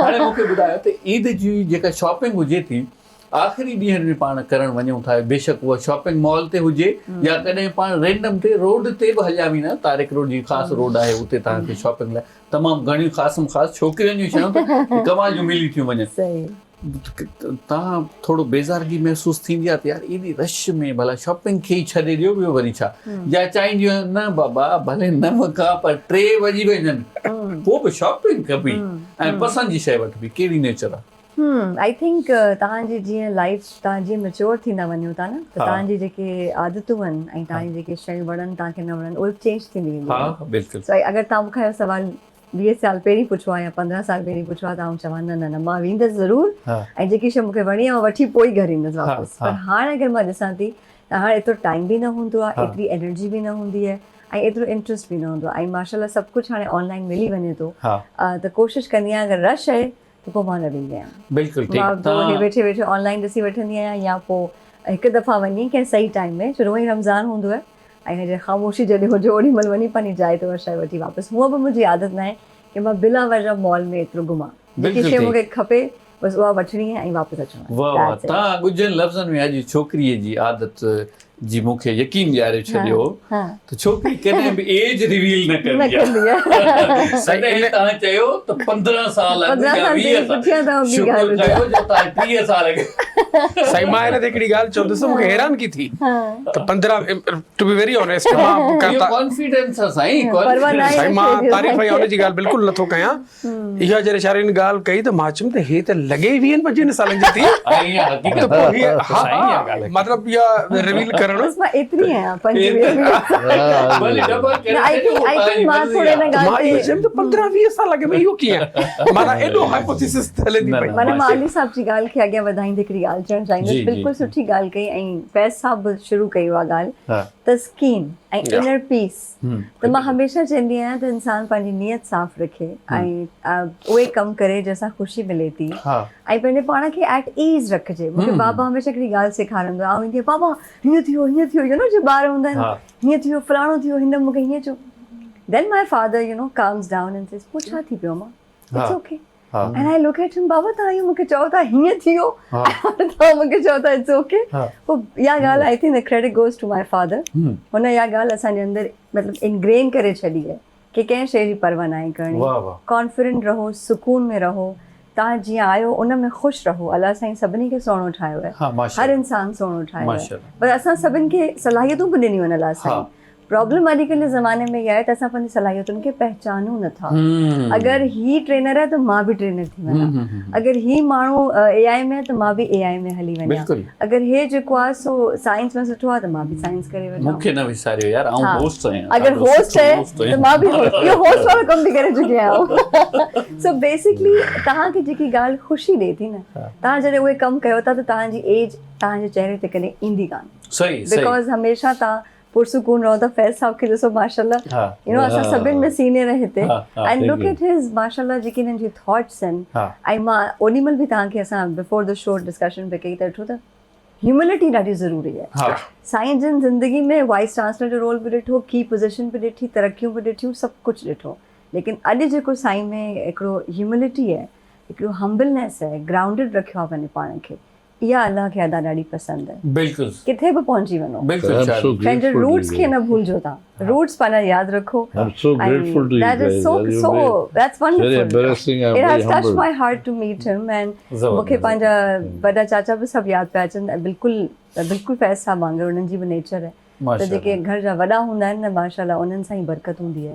هاڻي مون کي ٻڌايو ته عيد جي جيڪا شاپنگ هجي ٿي آخري ڏينهن ۾ پاڻ ڪرڻ وڃون ٿا بيشڪ اها شاپنگ مال تي هجي يا ڪڏهن پاڻ رينڊم تي روڊ تي به هليا ويندا آهيون طارق روڊ جي خاص روڊ آهي اتي توهان کي شاپنگ لاء تمام گهڻيون خاصم خاص ڇوڪرين جون شيون ته ڪمال جون ملي ٿيون وڃن توهان ٿورو بيزارگي محسوس ٿيندي آهي ته يار ايڏي رش ۾ ڀلا شاپنگ کي ئي ڇڏي ڏيو ٻيو وري ڇا يا چاهينديون نه بابا ڀلي 9 کان پر 3 وڄي وڃن پوء به شاپنگ ڪبي ۽ پسند جي شيء وٺبي ڪهڙي نيچر آهي. I think توهان جي جيئن لائيف توهان جيئن ميچور ٿيندا وڃو ٿا نه ته توهان جي جيڪي عادتون آهن ۽ توهان جي جيڪي شيون وڻن توهان کي نه وڻن اهي به چينج ٿيندي وينديون آهن. بلڪل. سو اگر توهان مون کان اهو سوال 20 سال پهرين پڇو ها يا 15 سال پهرين پڇو ها ته آئون چوان نه نه نه مان ويندس ضرور ۽ جيڪي شيء مون کي وڻي آئون وٺي پوء ئي گهر ايندس واپس پر هاڻ اگر مان ڏسان ٿي ته هاڻ ايترو ٽائيم به نه هوندو آهي ايتري انرجي به نه هوندي آهي ۽ ايترو انٽرسٽ به نه هوندو آهي ۽ ماشاءالله سڀ ڪجهه هاڻي آن لائين ملي وڃي ٿو ته ڪوشش ڪندي آهيان اگر رش آهي ته پوء مان نه ويندي آهيان. بلڪل ٺيڪ مان پوء هي ويٺي ويٺي آن لائين ڏسي وٺندي آهيان يا پوء هڪ دفعا وڃي ڪنهن صحيح ٽائيم ۾ ڇو جو هونئن ئي رمضان هوندو آهي ۽ جڏهن خاموشي جڏهن هجي اوڏي مهل وڃي پنهنجي جاء تي اها شيء وٺي واپس هونء به منهنجي عادت ناهي ڪي مان بلا وجه مال ۾ ايترو گهمان جيڪي شيء مون کي کپي بس اها وٺڻي آهي ۽ واپس اچڻو آهي. واه واه تان ڳجهن لفظن ۾ اڄ ڇوڪريء جي عادت جي مون کي يقين ڏياري ڇڏيو ته ڇوڪري ڪڏهن به ايج ريويل نه ڪندي آهي. تڏهن توهان چيو ته 15 سال اڳ يا 20 سال شڪر ڪيو جو توهان 30 سال اڳ. سائين مان هن تي هڪڙي ڳالهه چوندس مون کي حيرانگي ٿي ته 15 ٽو بي ويري آنيسٽ مان اهو ڪانفيڊنس آهي سائين سائين مان تعريف ۽ ان جي ڳالهه بلڪل نٿو ڪيان اها جڏهن شارين ڳالهه ڪئي ته مان چيم ته هي ته لڳي ئي ويهن پنجويهن سالن جي ٿي ته پوء هي ها مطلب اها ريويل ڪرڻ بس مان ايتري آهيان 25 مان اهو چيم ته 15 20 سال اڳ ۾ اهو ڪيئن معنيٰ ايڏو هائپوٿيسس هلي ٿي پئي. معنيٰ مان علي صاحب جي ڳالهه کي اڳيان وڌائيندي هڪڙي ڳالهه چوڻ چاهيندس بلڪل سٺي ڳالهه ڪئي ۽ فيض صاحب به شروع ڪئي اها ڳالهه تسڪين ۽ انر پيس ته مان هميشه چوندي آهيان ته انسان پنهنجي نيت صاف رکي ۽ اهي ڪم ڪري جنهن سان خوشي ملي ٿي ۽ پنهنجي پاڻ کي ايٽ ايز رکجي. مون کي بابا هميشه هڪڙي ڳالهه سيکاريندو آهي، آئون ايندي آهيان بابا هيئن ٿي ويو هيئن ٿي ويو يو نو جيئن ٻار هوندا آهن هيئن ٿي ويو فلاڻو ٿي ويو هن مون کي هيئن چيو then my father you know calms down and says پوء ڇا ٿي پيو امان it's okay and I look at him بابا توهان اهو مون کي چئو ٿا هيئن ٿي ويو توهان مون کي چئو ٿا it's okay پوء اها ڳالهه I think the credit goes to my father هن اها ڳالهه اسان جي اندر مطلب انگرين ڪري ڇڏي آهي ڪي ڪنهن شيء جي پرواهه ناهي ڪرڻي ڪانفيڊنٽ رهو سڪون ۾ رهو توهان جيئن آهيو ان ۾ خوش رهو الله سائين سڀني کي سهڻو ٺاهيو آهي هر انسان سهڻو ٺاهيو آهي پر اسان سڀن کي صلاحيتون به ڏنيون آهن الله سائين پرابلم اڄڪلهه جي زماني ۾ اها آهي ته اسان پنهنجي صلاحيتن کي پهچانون نه ٿا. اگر هي ٽرينر آهي ته مان به ٽرينر ٿي وڃان. اگر هي ماڻهو اي آء ۾ آهي ته مان به اي آء ۾ هلي وڃان. اگر هي جيڪو آهي سو سائنس ۾ سٺو آهي ته مان به سائنس ڪري وٺان. مون کي نه وساريو يار آئون هوسٽ آهيان. اگر هوسٽ آهي ته مان به هوسٽ اهو هوسٽ وارو ڪم به ڪري چڪي آهيان. سو بيسڪلي توهان کي جيڪي ڳالهه خوشي ڏئي ٿي نه توهان جڏهن اهي ڪم ڪيو ٿا ته توهان جي ايج توهان جي چهري تي ڪڏهن ايندي ڪانه. Because هميشه توهان پرسڪون رهو ٿا فيض صاحب کي ڏسو ماشاءالله you know اسان سڀن ۾ سينيئر آهن هتي اينڊ لوڪ ايٽ his ماشاءالله جيڪي هنن جي ٿاٽس آهن ۽ مان اوڏي مهل به توهان کي اسان بفور the show discussion پئي ڪئي ته ڏٺو ته هيوملٽي ڏاڍي ضروري آهي سائين جن زندگي ۾ وائيس چانسلر جو رول به ڏٺو ڪي پوزيشن به ڏٺي ترقيون به ڏٺيون سڀ ڪجهه ڏٺو ليڪن اڄ جيڪو سائين ۾ هڪڙو هيوملٽي آهي هڪڙو همبلنيس آهي گرائونڊڊ رکيو آهي پنهنجي پاڻ کي اها الله کي ادا ڏاڍي پسند آهي. بلڪل. ڪٿي به پهچي وڃو. بلڪل شادي. پنهنجي روٽس کي نه ڀلجو توهان روٽس پنهنجا ياد رکو. I'm so grateful to you that is guys. so You so made that's very wonderful. embarrassing. I'm It very has touched humbled. my heart to meet him and مون کي پنهنجا وڏا چاچا به سڀ ياد پيا اچن ۽ بلڪل بلڪل فيض صاحب وانگر انهن جي به نيچر آهي ته جيڪي گهر جا وڏا هوندا آهن نه ماشاءالله انهن سان ئي برڪت هوندي آهي.